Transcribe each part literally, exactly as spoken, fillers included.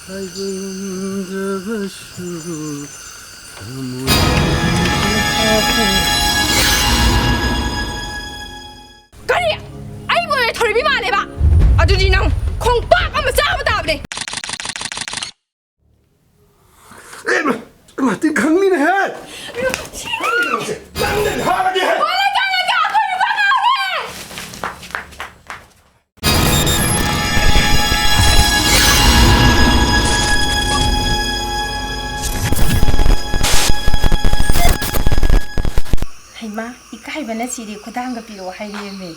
ꯍꯥꯏꯕ ꯉꯝꯗ꯭ꯔꯕꯁꯨ ꯊꯃꯣꯏ ꯀꯔꯤ? ꯑꯩꯕꯨ ꯑꯣꯏꯅ ꯊꯣꯔꯤꯕꯤ ꯃꯥꯜꯂꯦꯕ? ꯑꯗꯨꯗꯤ ꯅꯪ ꯈꯣꯡꯄꯥꯛ ꯑꯃ ꯆꯥꯕ ꯇꯥꯕꯅꯦ꯫ ꯑꯦ, ꯃꯥ, ꯃꯥ, ꯇꯤꯟ ꯈꯪꯅꯤꯅꯦꯍꯦ! ꯅꯪꯅ ꯍꯥꯏꯔꯗꯤ ꯍꯦ! ꯍꯩꯃꯥ, ꯏꯀꯥꯏꯕꯅ ꯁꯤꯔꯦ, ꯈꯨꯗꯥꯡꯒ ꯄꯤꯔꯛꯑꯣ ꯍꯥꯏꯔꯦꯃꯦ꯫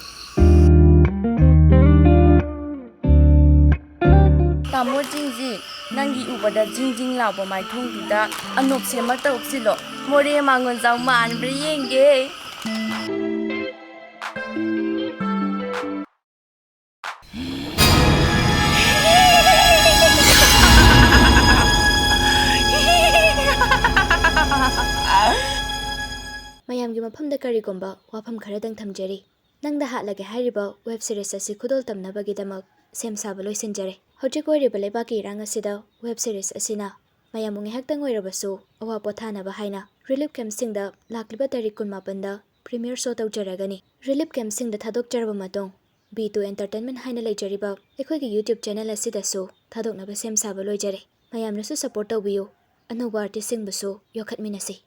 ꯇꯥꯃꯣ ꯖꯤꯡ ꯖꯤꯡ, ꯅꯪꯒꯤ ꯎꯕꯗ ꯖꯤꯡ ꯖꯤꯡ ꯂꯥꯎꯕ ꯃꯥꯏꯊꯣꯡꯗꯨꯗ ꯑꯅꯣꯞꯁꯦ ꯑꯃ ꯇꯧꯁꯤꯜꯂꯣ꯫ ꯃꯣꯔꯦ ꯃꯥꯡꯒꯣꯟꯖꯥꯎ ꯃꯥꯟꯕ꯭ꯔꯥ ꯌꯦꯡꯒꯦ꯫ ꯃꯌꯥꯝꯒꯤ ꯃꯐꯝꯗ ꯀꯔꯤꯒꯨꯝꯕ ꯋꯥꯐꯝ ꯈꯔꯗꯪ ꯊꯝꯖꯔꯤ꯫ ꯅꯪꯗ ꯍꯥꯠꯂꯒꯦ ꯍꯥꯏꯔꯤꯕ ꯋꯦꯕ ꯁꯤꯔꯤꯁ ꯑꯁꯤ ꯈꯨꯗꯣꯜ ꯇꯝꯅꯕꯒꯤꯗꯃꯛ ꯁꯦꯝ ꯁꯥꯕ ꯂꯣꯏꯁꯤꯟꯖꯔꯦ꯫ ꯍꯧꯖꯤꯛ ꯑꯣꯏꯔꯤꯕ ꯂꯩꯕꯥꯛꯀꯤ ꯏꯔꯥꯡ ꯑꯁꯤꯗ ꯋꯦꯕ ꯁꯤꯔꯤꯁ ꯑꯁꯤꯅ ꯃꯌꯥꯝꯕꯨ ꯉꯥꯏꯍꯥꯛꯇꯪ ꯑꯣꯏꯔꯕꯁꯨ ꯑꯋꯥ ꯄꯣꯊꯥꯅꯕ ꯍꯥꯏꯅ ꯔꯤꯂꯤꯐ ꯀꯦꯝꯞꯁꯤꯡꯗ ꯂꯥꯛꯂꯤꯕ ꯇꯥꯔꯤꯛ ꯀꯨꯟꯃꯥꯄꯟꯗ ꯄ꯭ꯔꯤꯃꯤꯌꯔ ꯁꯣ ꯇꯧꯖꯔꯒꯅꯤ꯫ ꯔꯤꯂꯤꯐ ꯀꯦꯝꯞꯁꯤꯡꯗ ꯊꯥꯗꯣꯛꯆꯔꯕ ꯃꯇꯨꯡ, ꯕꯤ ꯇꯨ ꯑꯦꯟꯇꯔꯇꯦꯟꯃꯦꯟ ꯍꯥꯏꯅ ꯂꯩꯖꯔꯤꯕ ꯑꯩꯈꯣꯏꯒꯤ ꯌꯨꯇ꯭ꯌꯨꯕ ꯆꯦꯅꯦꯜ ꯑꯁꯤꯗꯁꯨ ꯊꯥꯗꯣꯛꯅꯕ ꯁꯦꯝ ꯁꯥꯕ ꯂꯣꯏꯖꯔꯦ꯫ ꯃꯌꯥꯝꯅꯁꯨ ꯁꯄꯣꯔꯠ ꯇꯧꯕꯤꯌꯨ, ꯑꯅꯧꯕ ꯑꯥꯔꯇꯤꯁꯁꯤꯡꯕꯨꯁꯨ ꯌꯣꯛꯈꯠꯃꯤꯟꯅꯁꯤ꯫